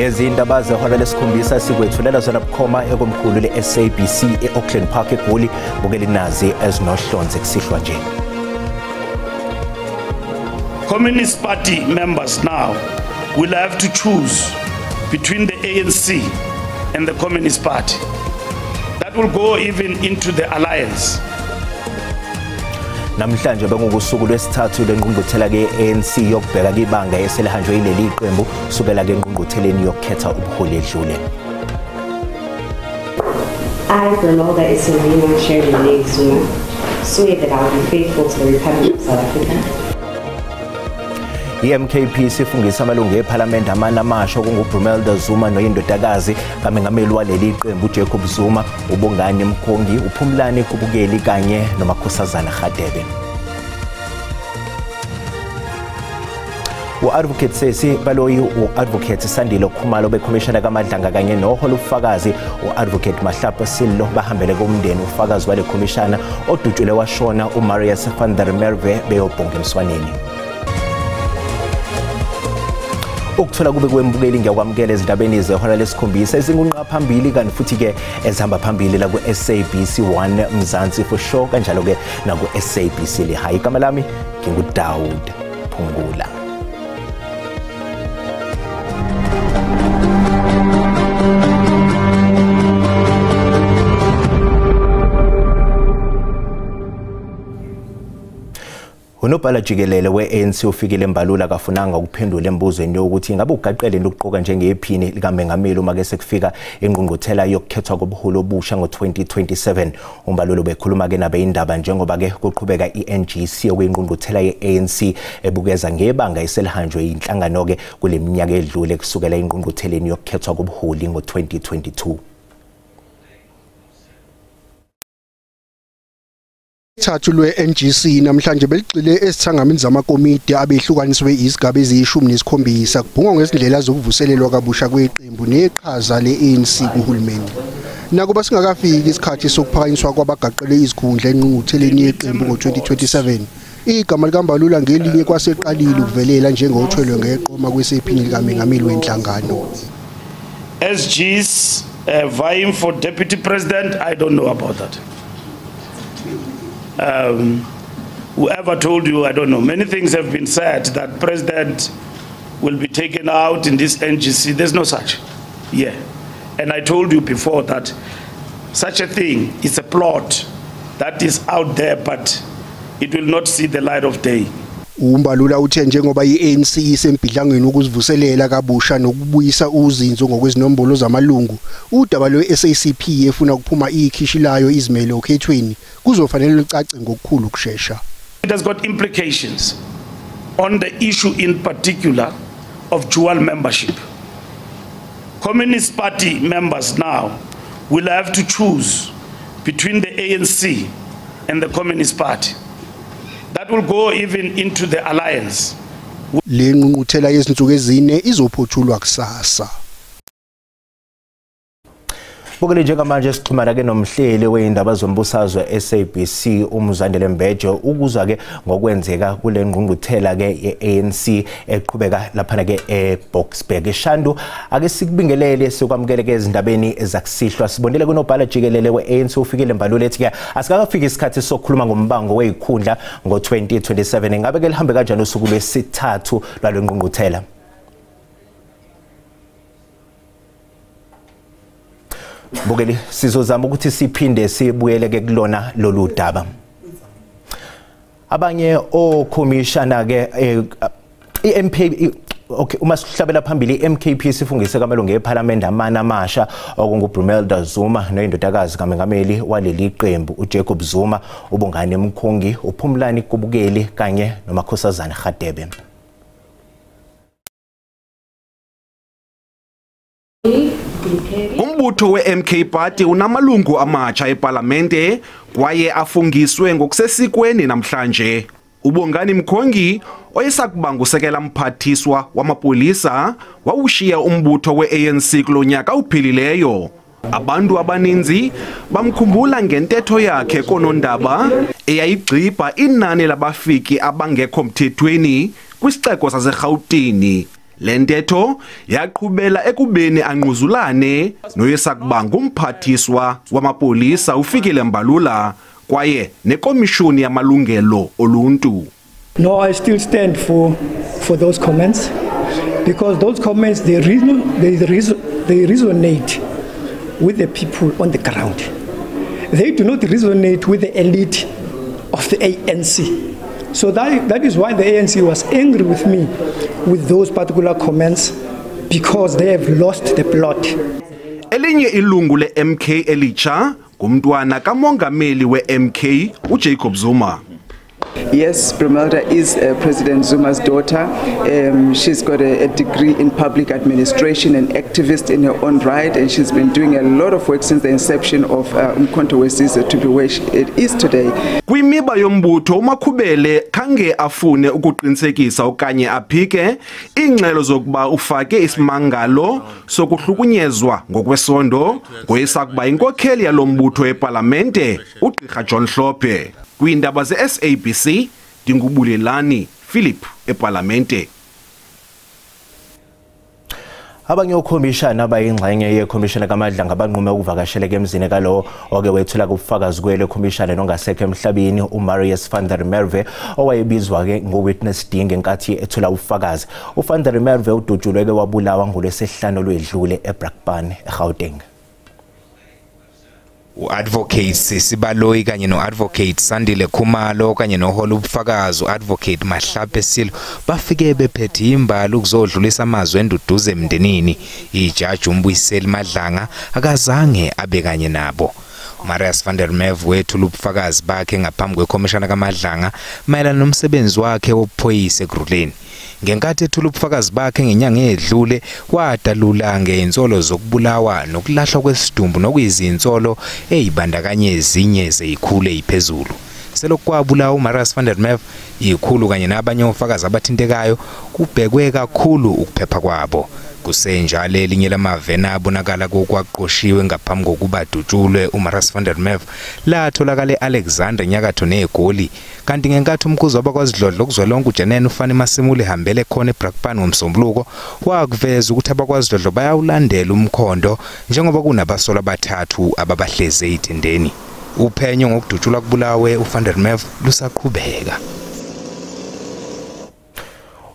Lezi indaba zehora lesikhombisa sikwethulela zona bukhoma ekomkhulu le-SABC e-Auckland Park eGoli. Bukela inazi ezinohlonze kusihlwa nje. Communist Party members now will have to choose between the ANC and the Communist Party. That will go even into the alliance. Namhlanje bengukusuku lwesithathu lwengqungquthela ke-ANC yokubheka ibanga eselihanjwe yileli qembu kusukela ke engqungqutheleni yokukhetha ubuholi edlule. I, Brunilda Isolina Shirley Zuma, swear that I will be faithful to the Republic of South Africa. I-MKP sifungisa amalungu ePhalamende amane amasha okunguBrumelda Zuma noyindodakazi kamengameli waleli qembu uJacob Zuma, uBongani Mkhongi, uPhumlani Kubukeli kanye noMakhosazana Radebe. U-Advocate Sesi Baloyi, u-Advocate Sandile Khumalo bekhomishana kaMadlanga kanye nohola ufakazi u-Advocate Mahlapa Sillo bahambele komndeni ufakazi wale khomishana odutshulwe washona uMarius van der Merwe beyobhonga emswaneni. Ukuthola kube kwembukeli ngiyakwamukela ezindabeni zehora lesikhombisa ezingunqa phambili kanti futhi ke ezihamba phambili la ku-SABC 1 Mzansi for sure, kanjalo ke naku-SABC Lehae. Igama lami nginguDaud Phungula. Unobhala jikelele we-ANC ufikile Mbalula akafunanga ukuphendula embuzweni yokuthi ingabe ugaqele ukuqoka njengephini likamengameli uma ke sekufika ingqungquthela yokukhethwa kobuholi obusha ngo-2027. UMbalula ubekhuluma ke nabezindaba njengoba ke kuqhubeka i-NGC okuyingqungquthela ye-ANC ebukeza ngebanga eselihanjwe yinhlangano ke kule minyaka edlule kusukela ingqungqutheleni yokukhethwa kobuholi ngo-2022. Thathu lwe-NGC namhlanje beligxile esithangamini zamakomidi abehlukaniswe izigaba eziyi-17 kubhungwa ngezindlela zokuvuselelwa kabusha kweqembu neqhaza le-ANC kuhulumeni. Nakuba singakafiki isikhathi sokuphakanyiswa kwabagaqele izikhundla engqungqutheleni yeqembu ngo-2027, igama likaMbalula ngelinye kwaseqalile ukuvelela njengothwelwe ngeqoma kwesephini likamengameli wenhlangano. SGs vying for deputy president, I don't know about that. Whoever told you, I don't know. Many things have been said that president will be taken out in this NGC. There's no such. Yeah. And I told you before that such a thing is a plot that is out there, but it will not see the light of day. UMbalula uthe njengoba i-ANC isembhidlangweni ukuzivuselela kabusha nokubuyisa uzinzo ngokwezinombolo zamalungu, udaba lwe-SACP efuna ukuphuma ikhishi layo izimele okhethweni kuzofanele lucace ngokukhulu ukushesha. It has got implications on the issue in particular of dual membership. Communist Party members now will have to choose between the ANC and the Communist Party. That will go even into the alliance. Le ngqungquthela yezinsuku ezine izophothulwa kusasa. Bukele njengamanje sixhumana ke nomhleli weindaba zombusazwe SABC uMzandile Mbejo ukuzwa ke ngokwenzeka kule ngqungquthela ke ye-ANC eqhubeka laphana ke eBoksburg. Shandu, ake sikubingelele sikwamukele ke ezindabeni ezakusihlwa. Sibonile kunobhala jikelele we-ANC ufikile Mbalula ethi ke asikakafiki isikhathi sokukhuluma ngombango wezikhundla ngo-2027. Ingabe ke lihambe kanjani usuku lwesithathu lwale ngqungquthela? Bukeli, sizozama ukuthi siphinde sibuyele ke kulona lolu daba. Abanye okhomishana ke i-MP, okay, uma sihlabela phambili i-MKP sifungise kamalungu ePhalamende amane amasha okunguBrumelda Zuma noyindodakazi kamengameli waleli qembu uJacob Zuma, uBongani Mkhongi, uPhumlani Kubukeli kanye noMakhosazana Radebe. Umbutho we-MK Party unamalungu amatsha ePalamente kwaye afungiswe ngokusesikweni namhlanje. uBongani Mkhongi oyesakuba ngusekela mphathiswa wamapolisa wawushiya umbutho we-ANC kulo nyaka uphelileyo. Abantu abaninzi bamkhumbula ngentetho yakhe koonondaba eyayigxibha inani labafiki abangekho mthethweni kwisixeko saseRhawutini. Le ntetho yaqhubela ekubeni angquzulane noyesakuba ngumphathiswa wamapolisa uFikile Mbalula kwaye nekomishoni yamalungelo oluntu. No, I still stand for those comments, because those comments, they resonate with the people on the ground. They do not resonate with the elite of the ANC. So that is why the ANC was angry with me with those particular comments, because they have lost the plot. Elinye ilungu le-MK elitsha ngumntwana kamongameli we-MK uJacob Zuma. Yes, Brumelda is President Zuma's daughter. She's got a degree in public administration and activist in her own right, and she's been doing a lot of work since the inception of Umkhonto weSizwe to be where it is today. Kwimiba yombutho uMakhubele khange afune ukuqinisekisa okanye aphike ingxelo zokuba ufake isimangalo sokuhlukunyezwa ngokwesondo ngoyesakuba inkokheli yalombutho ePalamente uGqirha John Hlophe. Kwiindaba ze-SABC ndingubulelani Philip ePalamente. Abanye okhomishana abayingxenye yekhomishana kaMadlanga banqume ukuvakasheleka emzini kalowo oke wethula kubufakazi kwele khomishana nongasekho emhlabeni uMarius van der Merwe, owayebizwa-ke ngo-Witness D ngenkathi ethula ubufakazi. UVan der Merwe udutshulwe-ke wabulawa ngolwesihlanu olwedlule eBrakpan, eGauteng. U-Advocate Sisi Baloyi kanye no-Advocate Sandile Khumalo kanye nohola ubufakazi u-Advocate Mahlape Silo bafike bephethe imbali ukuzodlulisa amazwi enduduzo emndenini. Ijaji uMbuyiseli Madlanga akazange abe kanye nabo. Marius van der Merwe wethula ubufakazi bakhe ngaphambi kwekhomishana kaMadlanga mayelana nomsebenzi wakhe wobuphoyisa eGruleni. Ngenkathi ethula ubufakazi bakhe ngenyanga edlule wadalula ngeinsolo zokubulawa nokulahlwa kwesidumbu nokuyizinsolo ezibandakanye ezinye zezikhulu eziphezulu. Selokhu kwabulawa uMarius van der Merwe, ikhulu kanye nabanye ofakazi abathintekayo kubhekwe kakhulu ukuphepha kwabo. Kusenjalo elinye lamavena abonakala kokwaqoshiwe ngaphambi kokuba dutshulwe uMarius van der Merwe latholakala eAlexander nyakatho neGoli, kanti ngenkathi umkhuzi wabakwaZidlodlo kuzwelonke uJenene uFani Masimule ehambele khona eBrakpan ngomsombuluko wakuveza ukuthi abakwaZidlodlo bayawulandela umkhondo njengoba kunabasolwa abathathu ababahleze ezithendeni. Uphenyo ngokudutshulwa kubulawe uVan der Merwe lusaqhubeka.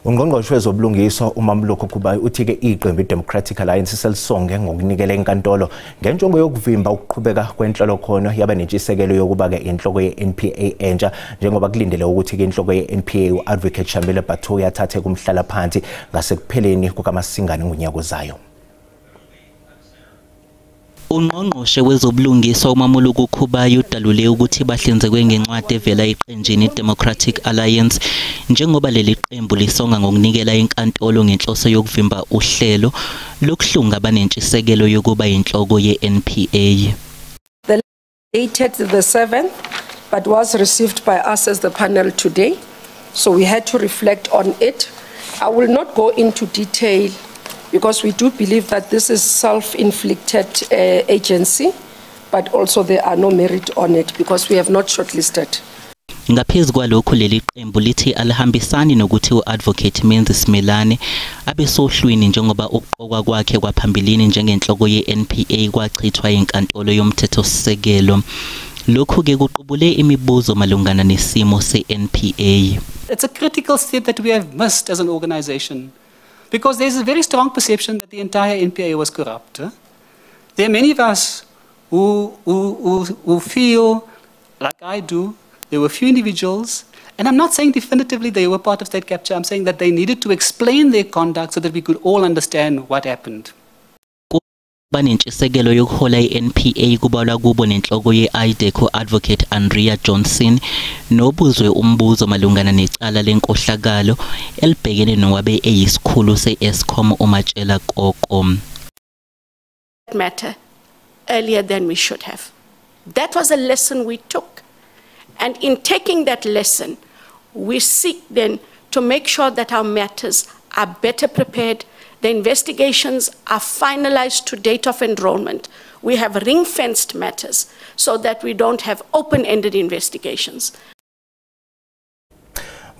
Ungqongqoshe wezobulungiswa uMamloko Kubayi uthi-ke iqembu iDemocratic Alliance selisonge ngokunikela enkantolo ngenjongo yokuvimba ukuqhubeka kwenhlolokhono yaba nentshisekelo yokuba-ke inhloko ye-NPA entsha, njengoba kulindele ukuthi-ke inhloko ye-NPA u-Advocate Shamila Batohi athathe kumhlalaphansi ngasekupheleni kukaMasingane ngonyaka ozayo. Ungqongqoshe wezobulungiswa uMamoloko Kubayi udalule ukuthi bahlinzekwe ngencwadi evela eqenjini iDemocratic Alliance njengoba leli qembu lisonga ngokunikela inkantolo ngenhloso yokuvimba uhlelo lokuhlunga abanentshisekelo yokuba inhloko ye-NPA. The dated the 7th but was received by us as the panel today, so we had to reflect on it. I will not go into detail because we do believe that this is self-inflicted agency, but also there are no merit on it because we have not shortlisted. Ngaphezu kwalokho leli qembu lithi alihambisani nokuthi u-Advocate Menzi Simelane abe sohlwini njengoba ukuqokwa kwakhe kwaphambilini njengenhloko ye-NPA kwachithwa inkantolo yomthethosisekelo. Lokhu-ke kuqubule imibuzo malungana nesimo se-NPA. It's a critical step that we have missed as an organization, because there's a very strong perception that the entire NPA was corrupt. Huh? There are many of us who feel, like I do, there were few individuals, and I'm not saying definitively they were part of state capture, I'm saying that they needed to explain their conduct so that we could all understand what happened. Banentshisekelo yokuhola i-NPA kubalwa kubo nenhloko ye-IDECO Advocate Andrea Johnson nobuzwe umbuzo malungana necala lenkohlakalo elibhekene nowabe eyisikhulu se-Eskom uMatshela Koko. Matter earlier than we should have. That was a lesson we took. And in taking that lesson, we seek then to make sure that our matters are better prepared. The investigations are finalized to date of enrollment. We have ring-fenced matters so that we don't have open-ended investigations.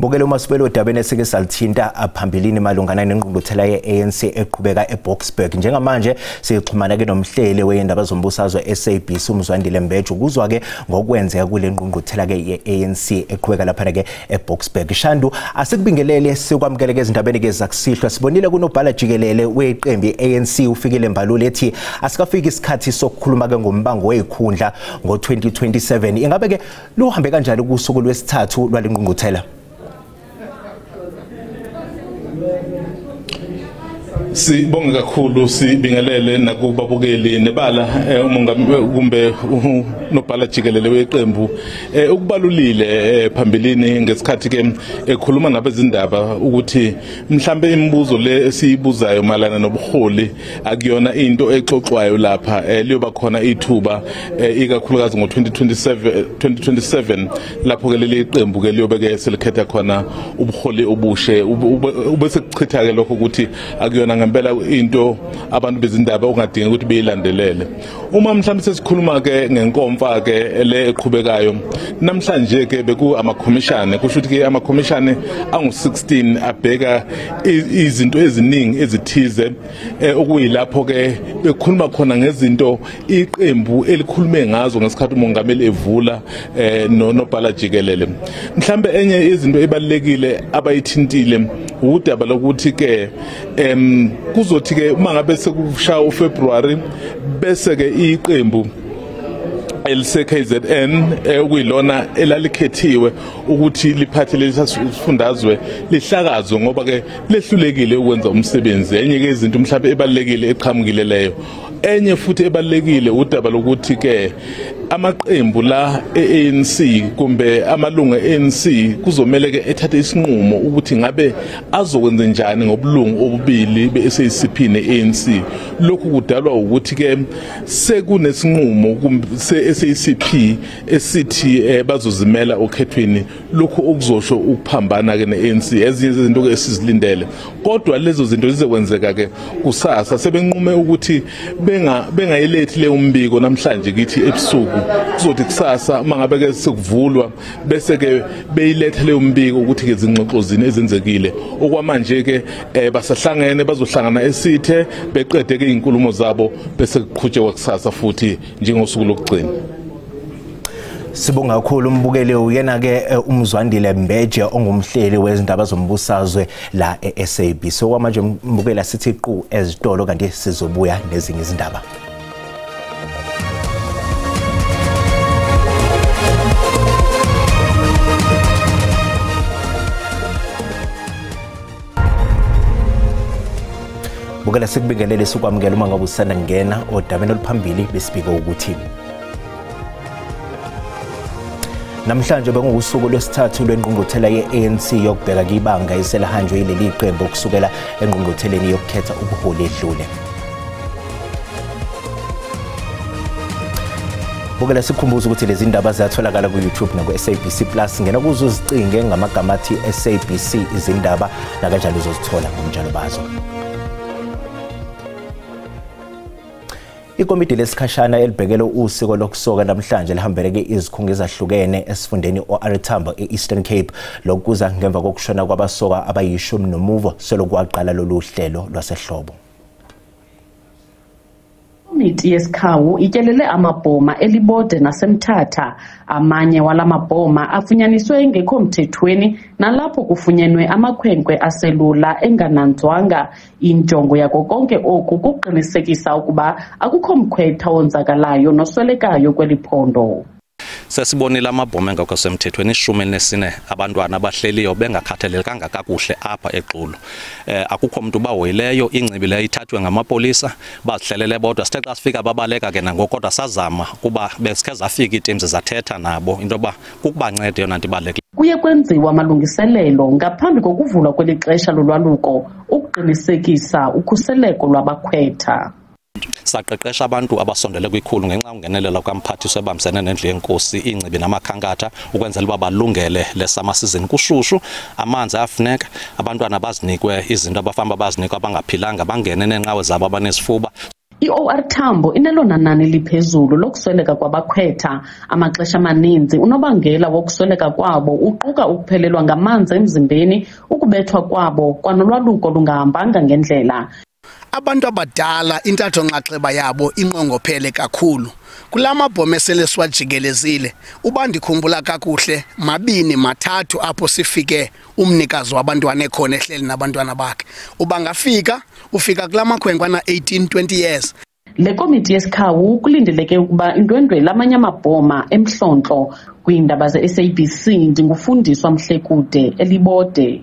Bukele uma sibele odabeni esike salithinta phambilini malungana nengqungquthela ye-ANC eqhubeka eBoksburg. Njengamanje sixhumana ke nomhleli wezindaba zombusazwe SABC uMzwandile Mbeje ukuzwa ke ngokwenzeka kule ngqungquthela ke ye-ANC eqhubeka lapha ke eBoksburg. Shandu, asikubingelele sikwamukele ke ezindabeni ke zakusihlwa. Sibonile kunobhala jikelele weqembu i-ANC uFikile Mbalula ethi asikafiki isikhathi sokukhuluma ke ngombango wezikhundla ngo-2027. Ingabe ke luhambe kanjani kusuku lwesithathu lwalengqungquthela? Sibonge kakhulu, sibingelele nakubabukeli nebala umongameli kumbe unobhala jikelele weqembu ukubalulile phambilini ngesikhathi ke ekhuluma nabezindaba ukuthi mhlambe imibuzo le esiyibuzayo malana nobuholi akuyona into exoxwayo lapha, liyoba khona ithuba ikakhulukazi ngo-2027 lapho ke leli qembu ke liyobe ke selikhetha khona ubuholi obushe, ubese kuchitha ke lokho ukuthi akuyona ngempela into abantu bezindaba okungadingi ukuthi beyilandelele. Uma mhlawumbe sesikhuluma ke ngenkomfa ke le eqhubekayo namhlanje ke beku amakhomishane, kusho ukuthi ke amakhomishane angu-16 abheka izinto eziningi ezithize, okuyilapho ke bekhuluma khona ngezinto iqembu elikhulume ngazo ngesikhathi umongameli evula nonobhala jikelele. Mhlambe enye izinto ebalekile abayithintile udaba lokuthi ke kuzothi ke uma ngabe sekushaya uFebruary bese ke iqembu elise KZN okuyilona elalikhethiwe ukuthi liphathe lesi sifundazwe lihlakazwe ngoba ke lehlulekile ukwenza umsebenzi. Enye ke izinto mhlawumbe ebalekile eqhamukile leyo. Enye futhi ebalekile udaba lokuthi ke amaqembu la e-ANC kumbe amalungu e-ANC kuzomele ke ethathe isinqumo ukuthi ngabe azokwenza njani ngobulungu obubili be-SACP ne-ANC. Lokhu kudalwa ukuthi ke sekunesinqumo se-SACP esithi bazozimela okhethweni, lokhu okuzosho ukuphambana ke ne-ANC. Ezinye izinto ke esizilindele, kodwa lezo zinto zizokwenzeka ke kusasa. Sebenqume ukuthi bengayilethi le umbiko namhlanje kithi ebusuku, kuzothi kusasa uma ngabe ke sekuvulwa bese ke beyilethe leyo mbiko ukuthi ke izingxoxo zini ezenzekile. Okwamanje ke basahlangene, bazohlangana esithe beqede ke izinkulumo zabo bese kuqhutshekwa kusasa futhi njengosuku lokugcina. Sibonga kakhulu umbukeli. Uyena ke uMzwandile Mbeje ongumhleli wezindaba zombusazwe la e-SABC. So kwamanje mbukela sithi qu ezitolo kanti sizobuya nezinye izindaba. Bukela sikubingelele sikwamukela uma ngabe usanda kungena odabeni oluphambili besibika ukuthi namhlanje bengusuku lwesithathu lwengqungquthela ye-ANC yokubheka kibanga eselihanjwe yileli qembu kusukela engqungqutheleni yokukhetha ubuholi edlule. Bukela sikhumbuza ukuthi lezi ndaba ziyatholakala ku-YouTube naku-SABC Plus. Ngena kuzo uzicinge ngamagama athi SABC izindaba nakanjalo uzozithola ngomnjalo bazo. Ikomidi lesikhashana elibhekele usiko lokusoka namhlanje lihambeleke izikhungo ezahlukene esifundeni o-R Tambo e-Eastern Cape, lokuza ngemva kokushona kwabasoka abayishumi nomuvo selokwaqala lolu hlelo lwasehlobo. Ikomiti yesikhawu ityelele amabhoma eLibode naseMthatha. Amanye walamabhoma afunyaniswe engekho mthethweni nalapho kufunyenwe amakhwenkwe aselula engananzwanga. Injongo yako konke oku kuqinisekisa ukuba akukho mkhwetha wonzakalayo noswelekayo kweli phondo. Sesibonile amabhoma engekho semthethweni 14 abantwana abahleliyo bengakhathalelekanga kakuhle apha eXulu. Akukho umuntu bahoyileyo, ingcibi leyo ithathwe ngamapolisa bazihlelele bodwa. Sithe xa sifika babaleka ke nangoku, kodwa sazama kuba besikhe zafika ii-teams zathetha nabo into yoba kukubanceda yona nto ibalulekile. Kuye kwenziwa amalungiselelo ngaphambi kokuvulwa kweli xesha lolwaluko ukuqinisekisa ukhuseleko lwabakhwetha. Saqeqesha abantu abasondele kwikhulu ngenxa yokungenelela kukamphathiswa ebambisene nendlu yenkosi, ingcibi namakhankatha ukwenzela uba balungele le summer season. Kushushu, amanzi ayafuneka, abantwana bazinikwe izinto abafamba bazinikwe, abangaphilanga bangene neenqawe zabo abanezifuba. I-OR Tambo inelona nani liphezulu lokusweleka kwabakhwetha. Amaxesha amaninzi unobangela wokusweleka kwabo uquka ukuphelelwa ngamanzi emzimbeni, ukubethwa kwabo kwanolwaluko lungahambanga ngendlela. Abantu abadala intatho-nxaxheba yabo inqongophele kakhulu. Kula mabhoma esele siwajikelezile, uba ndikhumbula kakuhle, 2 3 apho sifike umnikazi wabantwana ekhona ehleli nabantwana bakhe. Uba ngafika, ufika kula makhwenkwana 18, 20 years. Le komiti yesikhawu kulindeleke ukuba indwendwele amanye amabhoma eMhlontlo. Kwiindaba ze-SABC ndingufundiswa Mhlekude eLibode.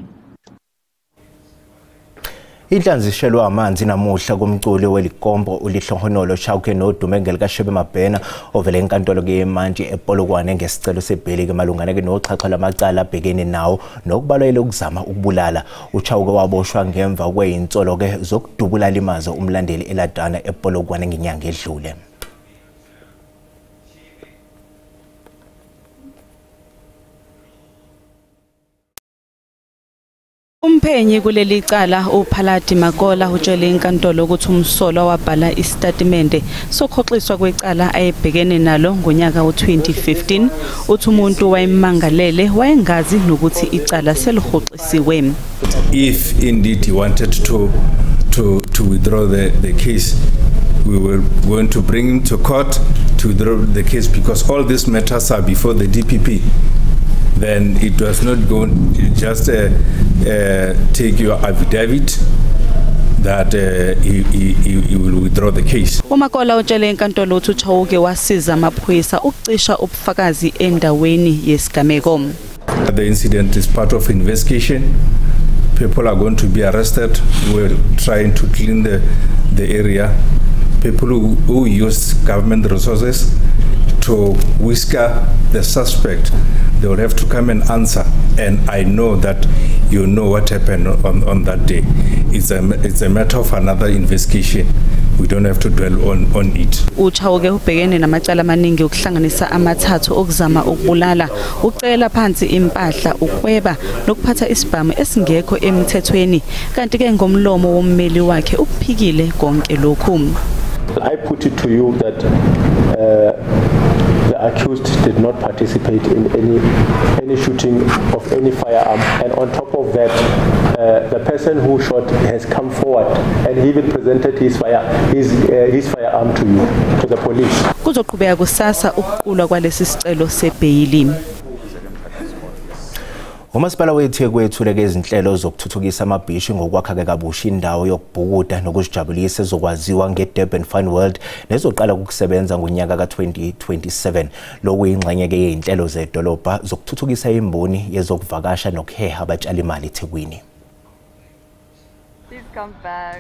Inhlanzi ishelwa amanzi namuhla kumculi welikombo uLehlohonolo Chauke nodume ngelikaShebe Mabhena ovele enkantolo kuyemantshi ePolokwane ngesicelo sebheli ke malungana ke noxhaxha lamacala abhekene nawo nokubalwela ukuzama ukubulala. uChauke waboshwa ngemva kweyinsolo ke zokudubula limaze umlandeli eladana ePolokwane ngenyanga edlule. Umphenyi kuleli cala uPhaladi Makola utshele inkantolo ukuthi umsolwa wabhala isitatimende sokhoxiswa kwecala ayebhekene nalo ngonyaka u-2015. Uthi umuntu wayemmangalele wayengazi nokuthi icala selihoxisiwe. If indeed he wanted to withdraw the case, we were going to bring him to court to withdraw the case because all these matters are before the DPP. Then it was not going to just take your affidavit that he will withdraw the case. UMakola utshele inkantolo ukuthi uChauke wasiza amaphoyisa ukucisha ubufakazi endaweni yesigameko. The incident is part of investigation. People are going to be arrested. We're trying to clean the area. People who use government resources to whisker the suspect, they will have to come and answer. And I know that you know what happened on that day. It's a matter of another investigation. We don't have to dwell on it. uChauke ubhekene namacala amaningi ukuhlanganisa amathathu okuzama ukubulala, ucela phansi impahla, ukweba nokuphatha isibhamu esingekho emthethweni. Kanti ke ngomlomo wommeli wakhe ukuphikile konke lokhu. I put it to you that the accused did not participate in any shooting of any firearm, and on top of that, the person who shot has come forward and he even presented his firearm to you, to the police. Kuzoqhubeka kusasa ukuqulwa kwalesi sicelo sebheyili. Umasipala weTheku wethule izinhlelo zokuthuthukisa amabhishi ngokwakha kabusha indawo yokubhukuda nokuzijabulisa ezokwaziwa ngeDurban Fun World nezoqala ukusebenza ngonyaka ka-2027. Lokhu yingxenye ke yezinhlelo zedolobha zokuthuthukisa imboni yezokuvakasha nokuheha abatshalimali eThekwini.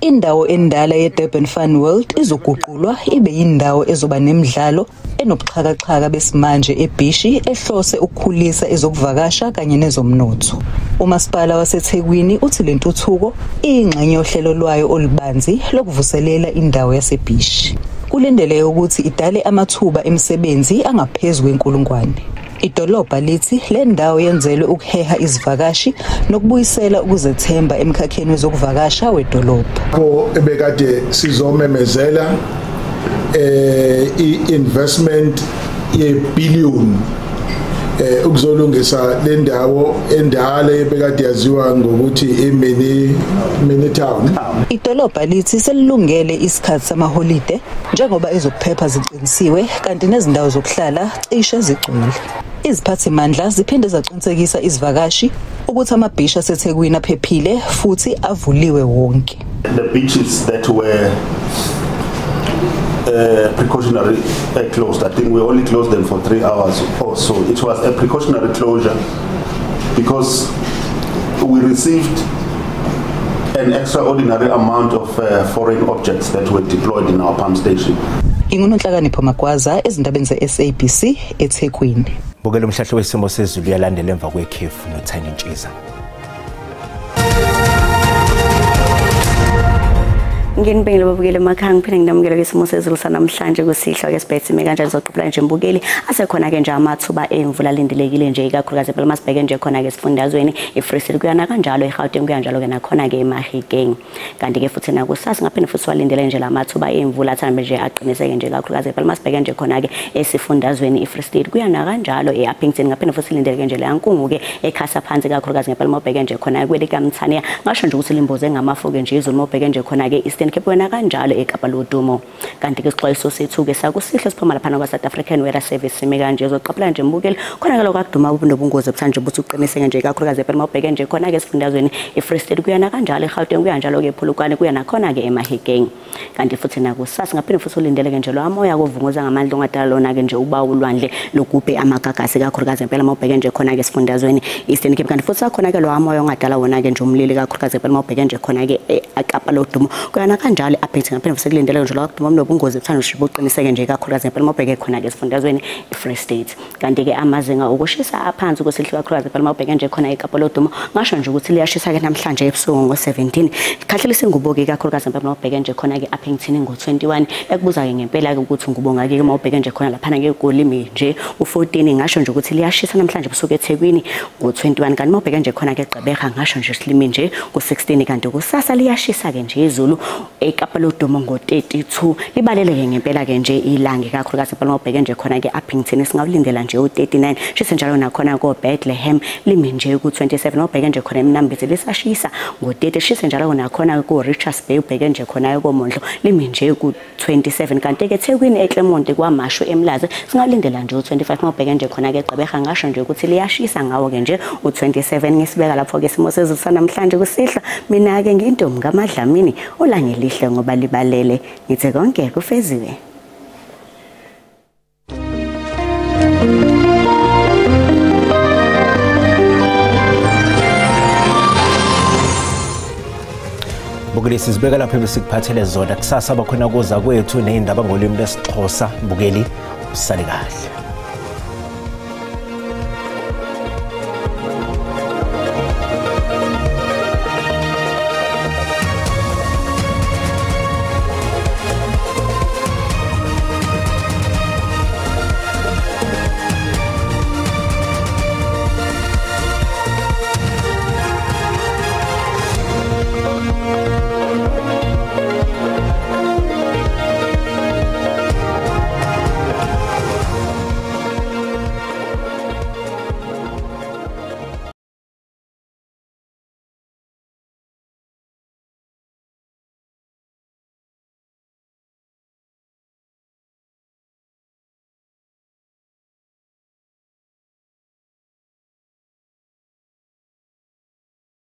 Indawo endala yeDurban Fun World izoguqulwa ibe yindawo ezoba nemidlalo enobuxhakaxhaka besimanje ebhishi ehlose ukukhulisa ezokuvakasha kanye nezomnotho. Umasipala waseThekwini uthi lentuthuko iyingxenye yohlelo lwayo olubanzi lokuvuselela indawo yasebhishi. Kulindeleke ukuthi idale amathuba emisebenzi angaphezu kwenkulungwane. Idolobha lithi le ndawo yenzelwe ukuheha izivakashi nokubuyisela ukuzethemba emkhakheni wezokuvakasha wedolobha. Lapho ebekade sizomemezela i-investment yebillion ukuzolungisa le ndawo endala ebekade yaziwa ngokuthi i-mini town. Idolobha lithi selilungele isikhathi samaholide njengoba ezokuphepha ziqinisiwe kanti nezindawo zokuhlala cishe zigcwele. Iziphathimandla ziphinde zaqinisekisa izivakashi ukuthi amabhishi aseThekwini aphephile futhi avuliwe wonke. The beaches that were precautionary closed. I think we only closed them for 3 hours or so. It was a precautionary closure because we received an extraordinary amount of foreign objects that were deployed in our pump station. Ingunonhlakanipho Magwaza ezindabeni ze-SABC eThekwini. Bukela umhlahlo wesimo sezulu uyalandela emva kwekhefu noThandi Ntshiza. Nginibengele babukele emakhaya, ngiphinde nginamukele kwisimo sezulu sanamhlanje kusihlwa ke sibhethe ime kanjani zoqhubula nje mbukeli. Asekhona ke nje amathuba emvula alindelekile nje ikakhulukazi phela masibheke nje khona ke esifundazweni iFree State kuyana kanjalo eGauteng kuya njalo ke nakhona ke eMahikeng. Kanti ke futhi nakusasa ngaphinde futhi walindele nje lamathuba emvula athambe nje aqiniseke nje ikakhulukazi phela masibheke nje khona ke esifundazweni iFree State kuyana kanjalo eUppington ngaphinde futhi lindeleke nje leyankungu ke ekhasa phansi kakhulukazi ngempela mawubheke nje khona kwelikaMthaniya ngasho nje ukuthi limboze ngamafu ke nje izulu mawubheke nje khona ke Eastern Cape wena kanjalo eKapa Lodumo. Kanti ke isixwayiso sethu ke sakusihle siphuma lapha kwa South African Weather Service sime kanje uzoqaphela nje mbukeli khona ke lokakuduma ubunobungozi obuthanje ukuthi uqiniseke nje kakhulukazi phela mawubheke nje khona ke esifundazweni iFree State kuyana kanjalo eGauteng kuya njalo ke ePolokwane kuya nakhona ke eMahikeng. Kanti futhi nakusasa ngaphinde futhi ulindeleke nje lo amoya kovunguza ngamandla ongadala lona ke nje uba ulwandle lokubhe amagagasi kakhulukazi phela mawubheke nje khona ke esifundazweni Eastern Cape. Kanti futhi akhona ke lo amoya ongadala wona ke nje umlilo kakhulukazi phela mawubheke nje khona ke eKapa Lodumo kuyana kanjalo eUppington ngaphinde futhi kulindele nje lokuduma nobungozi obuthanda nje buqiniseke nje kakhulukazi phela mawubheke khona ke esifundazweni iFree State. Kanti ke amazinga okushisa aphansi kusihlwa kakhulukazi phela mawubheke nje khona eKapa Lodumo ngasho nje ukuthi liyashisa ke namhlanje ebusuku ngo-17 khahlelisa ingubo ke kakhulukazi phela mawubheke nje khona ke eUppington ngo-21 ekubuza ke ngempela ke ukuthi ngubo ngake ke mawubheke nje khona laphana ke eGoli nje u-14 ngasho nje ukuthi liyashisa namhlanje ebusuku eThekwini ngo-21 kanti mawubheke nje khona ke eGqeberha ngasho nje silimi nje ku-16 kanti kusasa liyashisa ke nje izulu eKapa Lodumo ngo-32 libaleleke ngempela ke nje ilanga kakhulukazi phela mawubheke nje khona ke eUppington singawulindela nje u-39 shise njalo nakhona ko Bethlehem limi nje ku-27 mawubheke nje khona eMnambithi lisashisa ngo-30 shise njalo nakhona ko Richards Bay ubheke nje khona koMondlo limi nje ku-27 kanti ke eThekwini eClermont kwaMashu eMlazi singawulindela nje u-25 mawubheke nje khona ke eGqeberha ngasho nje ukuthi liyashisa ngawo ke nje u-27 ngisibeka lapho ke isimo sezulu sanamhlanje kusihlwa. Mina ke ngiyintombi kaMadlamini olangelihle ngoba libalele ngithe konke kufeziwe. Bukeli sizibeka lapha besikuphathele zona kusasa bakhona kuza kwethu nezindaba ngolimi lesiXhosa. Bukeli usale kahle.